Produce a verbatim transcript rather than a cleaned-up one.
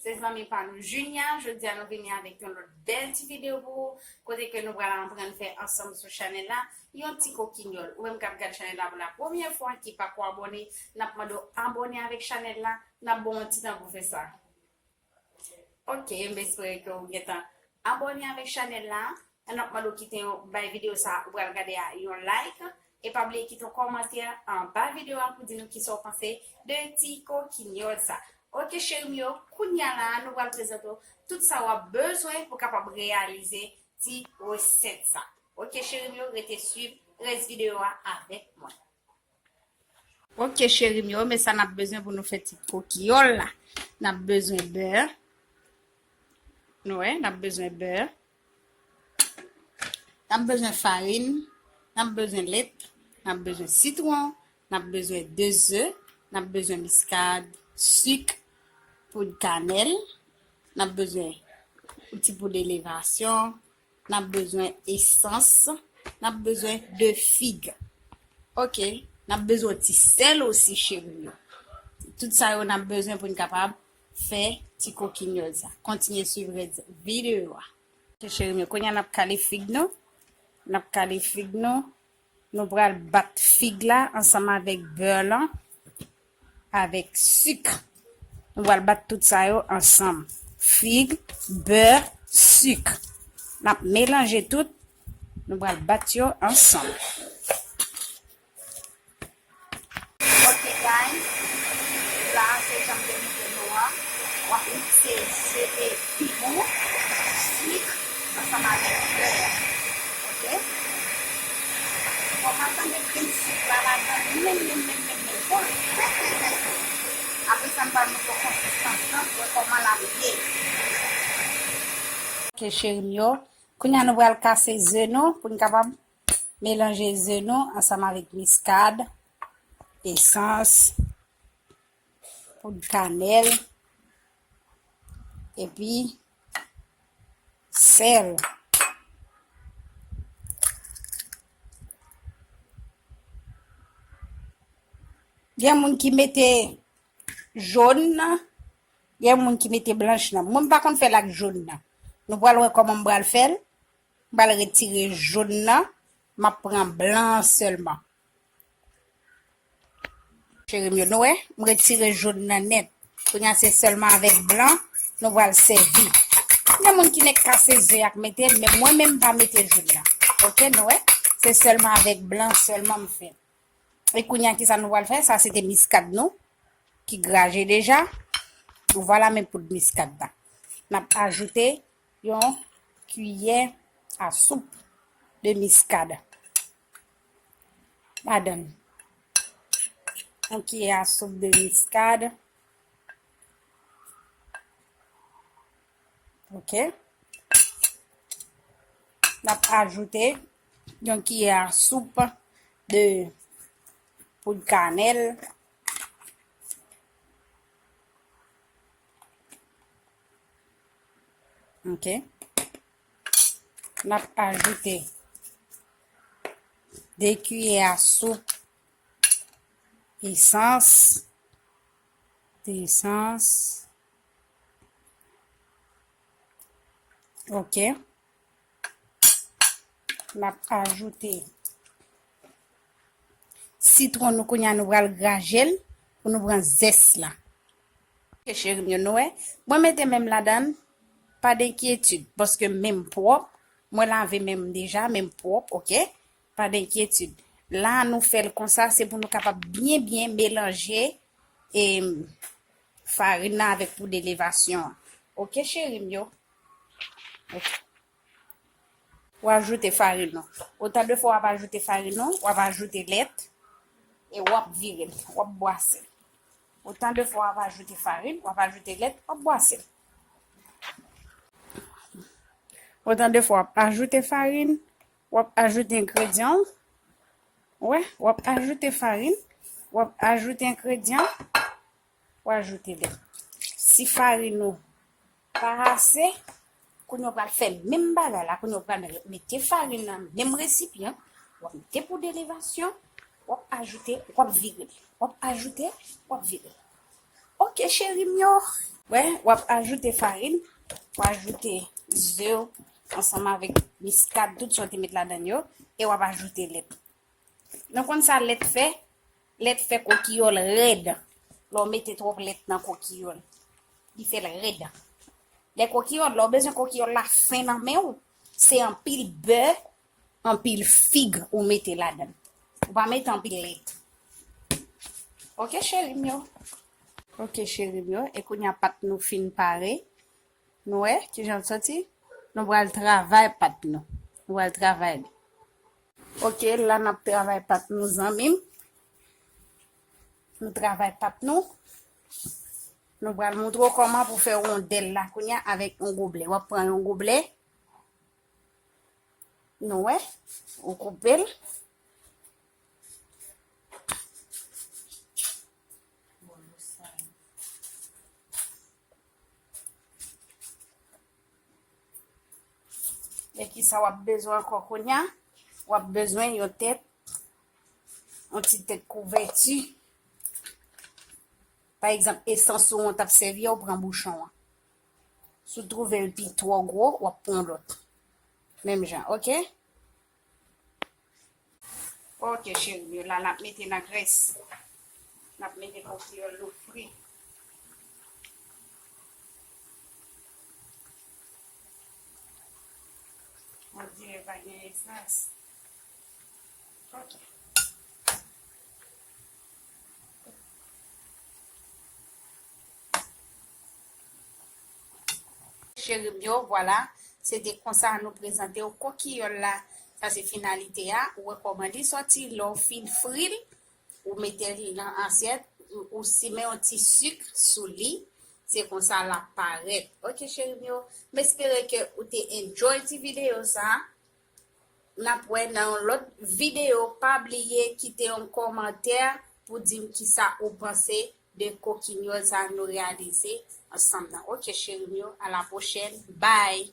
Se zanmi pa nou Junia, jodi a nou vini avèk yon lòt bèl ti videyo pou ou, kote ke nou pral aprann fè ansanm sou chanèl la, yon ti kokinyòl. Ou menm k ap gad chanèl la pou la premyè fwa, ki pako abòne, n ap mande w abòne avèk chanèl la, n ap ba w yon ti tan pou fè sa. Ok, m espere ke w gentan abòne avèk chanèl la. N ap mande w kite yon, bay videyo sa ou pral gade a yon like. E pa bliye kite yon kòmantè anba videyo a pou di nou kisa w panse de ti kokinyòl sa. Ok, cheri m yo, kounye a la, nou pral prezante w tout sa w ap bezwen pou kapab reyalize ti resèt sa. Ok, cheri m yo, rete swiv rès videyo a avèk mwen. Ok, cheri m yo, men sa n ap bezwen pou nou fè ti kokinyòl la. N ap bezwen bè. Nou wè, n ap bezwen bè. N ap bezwen farin. N ap bezwen lèt. N ap bezwen sitwon. N ap bezwen de ze. N ap bezwen miskad, sik, poud kanèl. N ap bezwen yon ti poud elevasyon. N ap bezwen esans, n ap bezwen de fig. Ok, n ap bezwen ti sèl osi, cheri m yo. Tout sa yo n ap bezwen pou n kapab fè ti kokinyòl sa. Kontinye swiv rès videyo a. Ok, cheri m yo, kounye a n ap kale fig nou. N ap kale fig nou. Nou pral bat fig la ansanm avèk bè lan, avèk sik. Nou pral bat tout sa yo ansanm. Fig, bè, sik. N ap melanje tout. Nou pral bat yo ansanm. Ok, guys. La, se jan m te montre nou an. W ap mikse ze e pimon, sik, ansanm avèk bè. Ok? Fò w tande grenn sik la ladan li menm, menm, menm, menm, menm. Bon, trè, trè, trè, trè. Apre sa, m pral montre w konsistans lan, pou w wè kòman l ap ye. Ok, cheri m yo. Kounye a, nou pral kase ze nou, pou n kapab melanje ze nou ansanm avèk miskad, esans, poud kanèl, epi sèl. Gen moun ki mete jòn nan, gen moun ki mete blanch nan. Mwen, m pa konn fè l ak jòn nan. Nou pral wè kòman m pral fè l. M pral retire jòn nan, m ap pran blan an sèlman. Cheri m yo, nou wè, m retire jòn nan nèt. Kounye a se sèlman avèk blan nou pral sèvi. Gen moun ki nèk kase ze ak mete l, men mwen menm m pa mete jòn nan. Ok, nou wè, se sèlman avèk blan sèlman m fè. E kounye a, kisa nou pral fè? Sa se te miskad nou ki graje deja. Vwala, men poud miskad la. N ap ajoute yon kiyè a soup de miskad ladan l. Yon kiyè a soup de miskad. Ok. N ap ajoute yon kiyè a soup de poud kanèl. Ok. N ap ajoute de kiyè a soup esans. De esans. Ok. N ap ajoute sitwon nou, kounye a nou pral graje l pou nou pran zès la. Ok, cheri m yo, nou wè. Mwen mete men m ladan l, pa d enkyetid, paske men m pwòp. Mwen lave men m deja, men m pwòp, ok? Pa d enkyetid. La, nou fè l konsa, se pou nou kapab byen, byen melanje, e, farin nan avèk poud elevasyon an. Ok, cheri m yo? Ok. W ajoute farin ou. Otan de fwa w ap ajoute farin ou, w ap ajoute lèt e w ap vire l, w ap bwase l. Otan de fwa w ap ajoute farin, w ap ajoute lèt, w ap bwase l. Otan de fwa w ap ajoute farin, w ap ajoute engredyan w. Wè, w ap ajoute farin, w ap ajoute engredyan, w ajoute lèt. Si farin ou pa ase, kounye a w pral fè menm bagay la, kounye a w pral mete farin nan menm resipyan, w ap mete poud elevasyon, w ap ajoute, w ap vire l. W ap ajoute, w ap vire l. Ok, cheri m yo, Wè, w ap ajoute farin, w ajoute ze w ansanm avèk miskad, tout sa w te met ladan yo, e w ap ajoute lèt. Nou konn sa lèt fè? Lèt fè kokiyòl rèd. Lè w mete twòp lèt nan kokiyòl, li fè l rèd. Lè kokiyòl, lè w bezwen kokiyòl la fen nan men w, se anpil bè, anpil fig ou mete ladan. Ou pa mete anpil lèt. Oke, cheri m yo. Oke, cheri m yo. E kounye a pat nou fin pare. Nou wè kijan l soti? Nou pral travay pat nou. Nou pral travay li. Oke, la n ap travay pat nou, zanmi m. Nou travay pat nou. Nou pral montre w kòman pou fè wondèl la kounye a avèk yon goblè. W ap pran yon goblè. Nou wè, ou koupe l. E kisa w ap bezwen ankò kounye a? W ap bezwen yon tèt, yon ti tèt kouvèti. Pa egzanp, esans ou an t ap sèvi a, ou pran bouchon an. Si w twouve l pi twò gwo, w ap pran lòt. Menm jan, oke? Oke, cheri m yo, la n ap mete nan grès. N ap mete kokiyòl nou fri. On dirè pa gen esans. Oke. Cheri m yo, vwala, se te konsa nou prezante w kokiyòl la. Sa se finalite a. Ou wè kòman li sòti lè w fin fri l, ou mete l nan asyèt, ou, ou simen yon ti sik sou li. Se konsa l ap parèt. Oke, cheri m yo, m espere ke ou te enjoy ti videyo sa. N ap wè nan yon lòt videyo. Pa bliye kite yon kòmantè pou di m kisa ou panse de kokinyòl sa nou reyalize ansanm nan. Oke, cheri m yo, a la pwochèn. Bye!